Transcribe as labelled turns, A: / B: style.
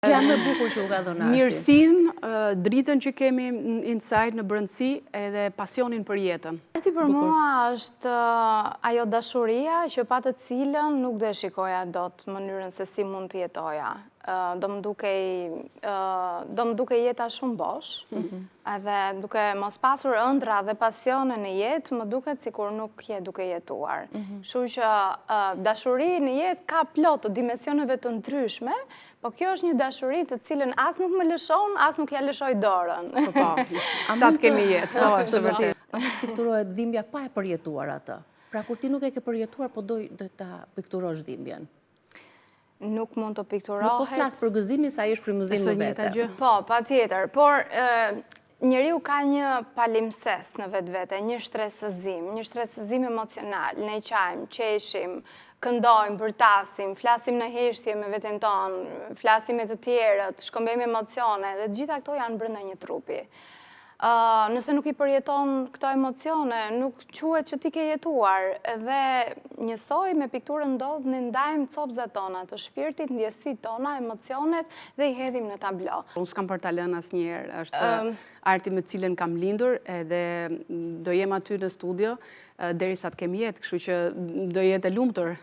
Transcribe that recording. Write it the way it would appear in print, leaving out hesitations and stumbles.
A: Gjëja më e bukur që u ka dhënë arti.
B: Mirësinë, dritën që kemi inside në brendësi edhe pasionin për jetën.
C: Arti për mua është ajo dashuria që pa të cilën nuk do e shikoja dot mënyrën se si mund të jetoja. Do më dukej, do më dukej jeta shumë bosh, edhe duke mos pasur ëndrra dhe pasione në jetë, më duket sikur nuk je duke jetuar. Kështu që dashuri në jetë ka plot të dimensioneve të ndryshme, po kjo është një dashuri të cilën as nuk më lëshon, as nuk ja lëshoj dorën.
B: Po, po, sa të kemi jetë, po, është vërtet.
A: A mund të pikturohet dhimbja pa e përjetuar atë? Pra kur ti nuk e ke përjetuar, po do ta pikturosh dhimbjen.
C: Nuk mund të pikturohet.
A: Nuk po flas për gëzimin sa ai është frymëzim në vete.
C: Po, patjetër, por njeriu ka një palimpsest në vetvete, një shtresëzim, një shtresëzim emocional. Ne qajmë, qeshim, këndojmë, bërtasim, flasim në heshtje me veten tonë, flasim me të tjerët, shkëmbejmë emocione dhe të gjitha këto janë brenda një trupi. Nëse nuk i përjeton këto emocione, nuk quhet që ti ke jetuar. Dhe njësoj me pikturën ndodh, ne ndajmë copëzat tona të shpirtit, ndjesitë tona, emocionet dhe i hedhim në tablo.
B: Unë s'kam për ta lënë asnjëherë, është arti me cilën kam lindur edhe do jem aty në studio derisa të kem jetë, kështu që do jetë e lumtur.